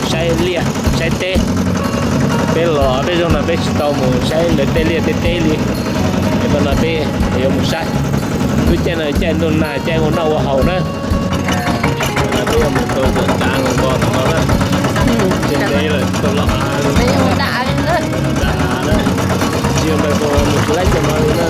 Saib liaj saib teb. Peb los peb zos no peb tsis tau mus saib lawv tej liaj tej teb li. Es no peb yuav mus saib. Lub caij no caij ntuj nag caij ua noj ua haus na. Peb yuav mus tau tom tav los no na. Ces peb yuav tau los av, av na. Tsis yog mus tus laib cov no li na.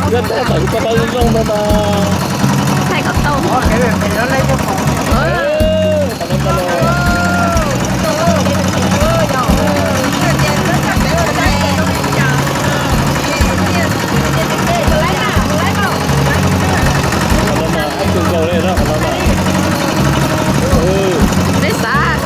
Yog thaij kom tau zoo zoo no mas. Thaij kom tau. Qhov no mas ab tug nkaus li no, qhov no mas. Neb xav.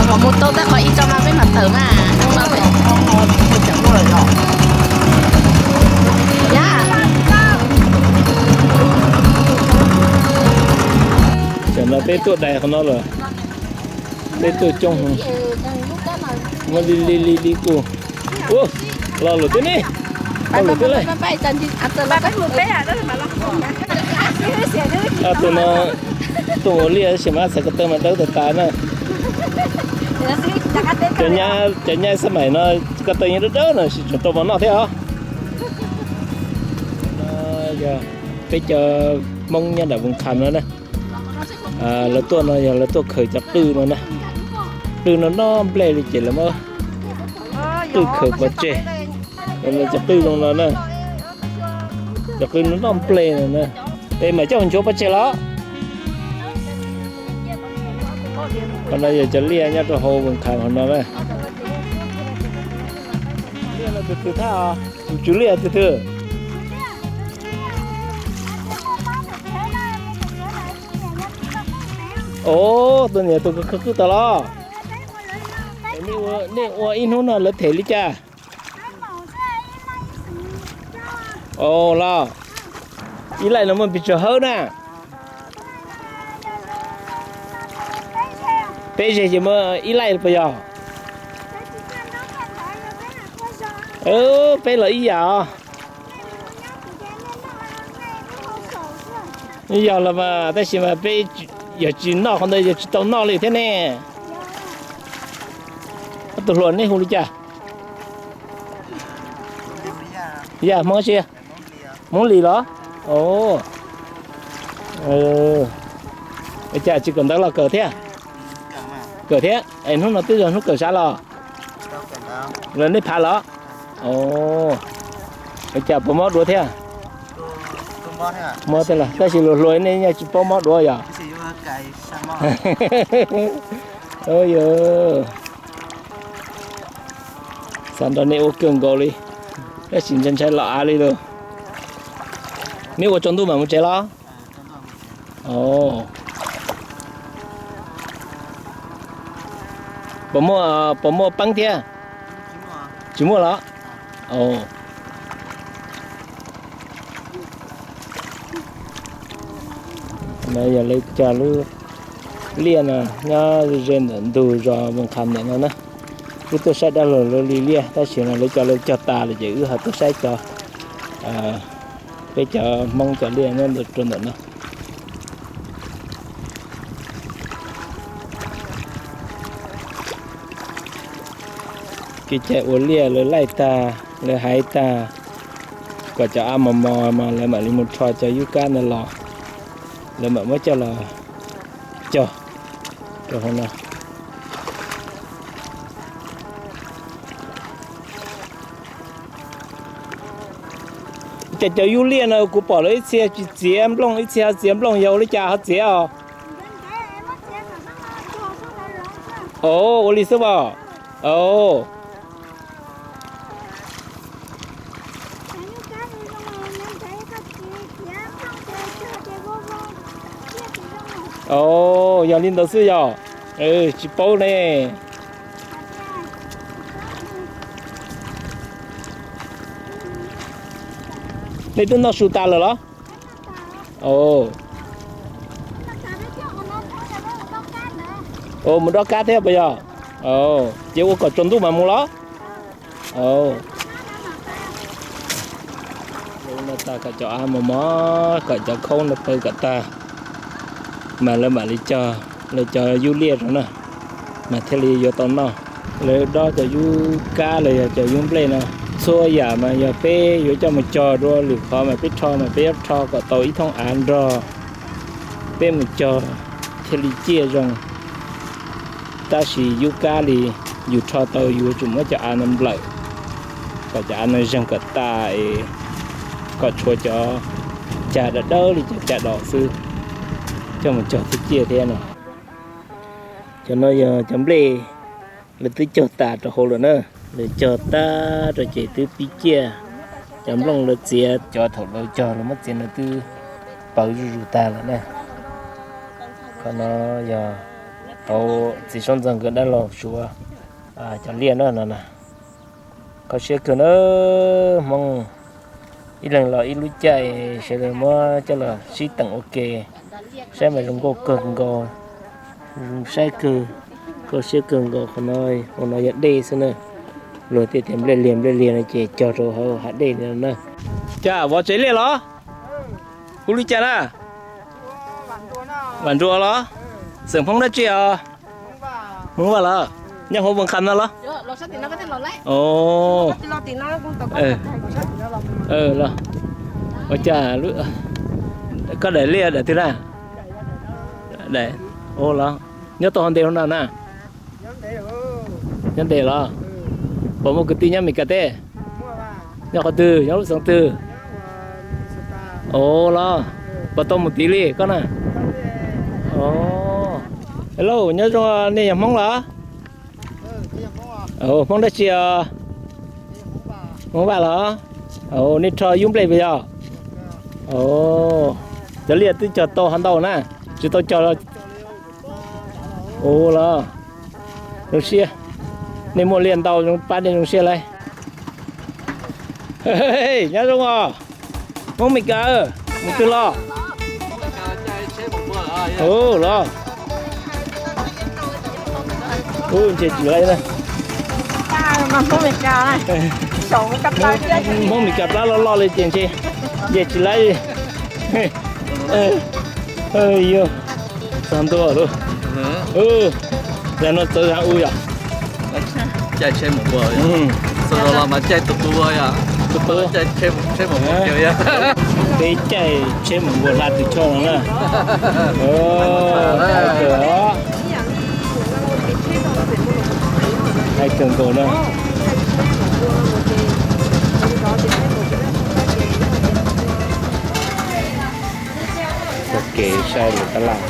Los mus tau tag qhov ib tso mas peb mam tawm mas. Yam no peb tuaj dais qhov no lawm. Peb tuaj coob, muab li li li li kuj. Ua, los lawm thiab ne. Los lawm thiab lauj. Tus no tuaj ua liaj tab sis mas xav ko taw mas dawb tas tas na. Cov nyab xab maim no ko taw yeej dawb dawb no sis tseem tau mov noj thiab os. Yog peb cov Hmoob nyob nram Voos Khas no na. Lawv tuaj no yog lawv tuaj khaws cov qwj no na. Qwj no noj nplej li ces lawv muab qwj khaws pov tseg. Cov qwj zoo no na, cov qwj no noj nplej no na. Es mam coj mus nchuav pov tseg los. Qhov no yog cov liaj nyob rau hauv Voos Khas hauv no na. Liaj no tus twg thaj os? Tus tswv liaj tus twg? Os, tus niam tus khaws qwj tau los? Nej ua ib hnub no lawv them li cas? Os, los ib laij no muaj pes tsawg hawb na? Peb zeg ces muaj ib laij puas yog? Peb los ib yam os. Yog los mas tab sis mas peb yog tsis noj qhov ntawd yog tsis tau noj li thiab ne. Ob tug hluas nej hu li cas? Yam Hmoob tsi? Hmoob Lis los? Ua cas tsis kawm ntawv los kawm thiab? Kawm thiab es hnub no twb yog hnub kawm sab los? Los nej phav los? Ua cas puas mob duav thiab? Mob thiab los tab sis luag hluas nej yeej tsis paub mob duav yog? Xav nrog nej ua kawg nkaus li, tab sis ntshai ntshai los av li lauj. Neb ua tsaus ntuj mam mus tsev los? Puas muaj, puas muaj peeb thiab? Tsis muaj los? No yog lawv cog lub liaj no nyob ze ntawm ntug zos Voos Khas ntawm no na. Wb tuaj saib dab laug lawv li liaj tab sis no lawv cog lawv cog tas lawm ces wb ho tuaj saib cov, peb cov Hmoob cov liaj nyob rau ntawm no. Kev cai ua liaj lawv laij tag, lawv haiv tag, kom cov av mos mos mas lawv mam li mus rho cov yub kab ntawd los, lawv mam muab coj los cog rau hauv no. Ces cov yub liaj no kuv pom lawv ib txhia tsis txiav nplooj, ib txhia ho txiav nplooj, yog ua li cas ho txiav os? Ov, ua li xwb as. Ov. Ov, yog li ntawd xwb yog. Tsis paub ne. Nej twb noj su tas lawm los? Mus dob kab thiab puas yog? Ces ua kom tsaus ntuj mas mus los. Noj tas kom cov av mos mos, kom cov khaub no paws kom tag, mas lawv mam li cog lawv cov yub liaj rau na, mas thiaj li yuav tau noj. Lawv dob cov yub kab los yog cov yub nplej no, txhua yam mas yog peb yuav coj mus cog dua lwm qhov mas peb rho mas peb yuav rho kom tau ib thooj av nrog peb mus cog thiaj li ciaj zoo. Tab sis yub kab li yus rho tau yuav tsum muab cov av no nplawm kom cov av no zeeg kom tas es kom tshuav cov cag dawb dawb li cov cag dos xwb coj mus cog thiaj ciaj thiab no. Cov no yog cov nplej lawv twb cog tas rau hauv lawm na. Lawv cog tag rau ces twb pib ciaj. Cov nplooj lawv txiav, cov thaum lawv cog lawv muab txiav no twb paws zuj zus tag lawm na. Qhov no yog hauv txiv Saub Ntxawg nkawd dab laug Suav cov liaj na no na. Kho siab kawg na, Hmoob ib leeg los ib lub caij sawv daws muab coj los sib teem ua ke, saib mas zoo nkauj kawg nkaus, zoo saib kawg, kho siab kawg nkaus. Qhov no, qhov no yog dej xwb na, luag thiaj tias nplej liag nplej liag no ces cog rau hauv hav dej no na. Cas vov tsev liaj los? Hu li cas na? Vam Nruas los? Xeem Hmoob dab tsi os? Hmoob Vaj los? Nyob hauv Vaj Qha no los? Ua cas, koj daim liaj daim twg na? Daim, ua los? Nyob tau hauv ntev hauv no na? Nyob ntev los? Puas muaj kwv tij nyob Mes Kas teb? Nyob qhov twg, nyob lub xeev twg? Ua los? Puas tau mus tid li koj na? Hello, nyob zoo, nej yog Hmoob los? Hmoob dab tsi os? Hmoob Vaj los? Nej rho yub nplej puas yog? Cov liaj twb cog tau ho ntau na, tsis tau cog los? Ua los? Zoo siab, nej muaj liaj ntau zoo pab nej zoo siab lauj. Nyob zoo os, Hmoob Mes Kas, mus twg los? Ua los? Ua, ntshe tsis laiv na. Hmoob Mes Kas plab loj loj li ces ntshe nce tsis laiv li. Yog, txog ntua lawm. Yog no txawv zaj u yog. Caij tsheb mus ua, txog los mas caij tus qub yog, tus qub caij tsheb mus ua yog. Peb caij tsheb mus ua hla tw choj no na. Hais kawg nkaus na. Ua ke saib lawv tab laj.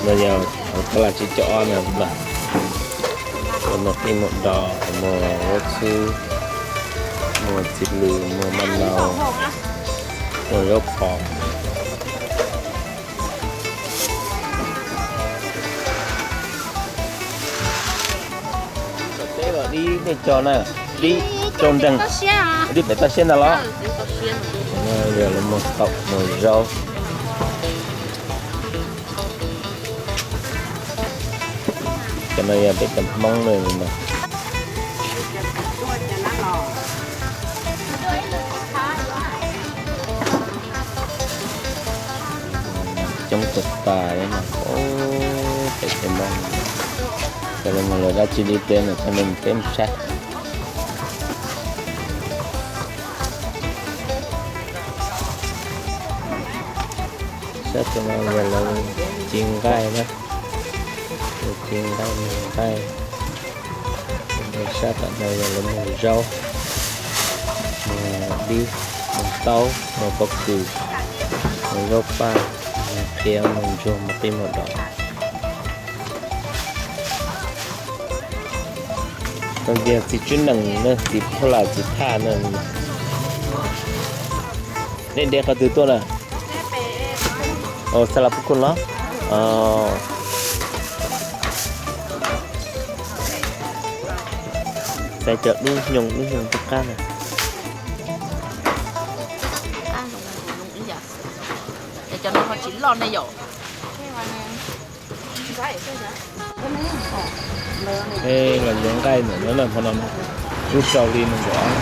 No yog hauv tab laj tsib caug ob no, muaj qij muaj dos, muaj zaub txhwb, muaj txiv lws, muaj maj nau, muaj zaub phom. Teb los dib nej cog na, dib rau nreeg, dib pem toj siab ntag los? Yog lawv muag taum muag zaub. Cov no yog peb cov Hmoob no mas. Coob tag tas li no, pem cov Hmoob. Cov lawv mus lawv dab tsi li peb no, cov no peb mus saib. Sab tus no yog lawv ci nqaij na. Tiv nqaij, mus nqaij. Sab tom no yog lawv muag zaub, muag dib, muag taub, muag pob kws, muag zaub paj, muag qhiav, muag ntsuag, muag qij muag dos. Tus tias txiv tswb nees, txiv phuj lam txiv thaj na. Nej de qhov twg tuaj na? Xa la pub kun los? Xaiv cov dub nyoos dub nyoos tub qab na. Cov no ho tsis loj ne yom. Los yuav nqaij ntawm no na, hmo no rub rau li nees nkaum ob,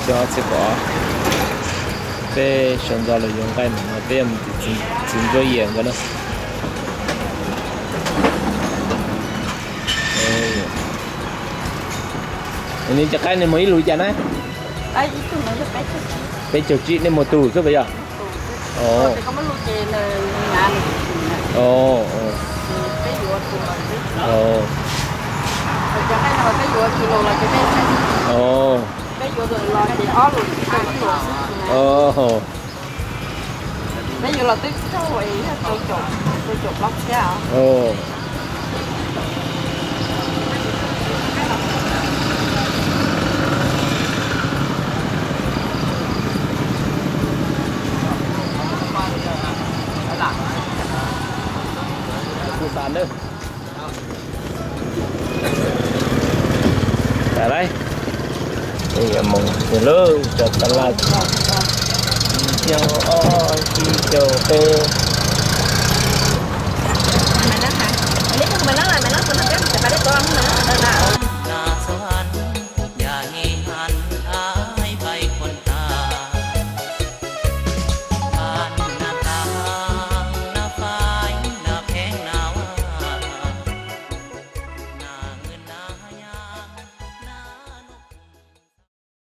xyoo ob txhiab kaum ob. Peb sawv ntxov los yuav nqaij ntawm no, peb yog mus tim txiv Ntsuab Yias nkawd na. Nej cov qaib nej muag ib lus cas na? Peb caug tsib, nej muag tus xwb puas yog? Peb yuav los twb tau rau caum plaub txhiab os. Kuv tas na. Tas lawm, yuav mus lawm, cov tas laj, ib xyoo ob, ib xyoo peb,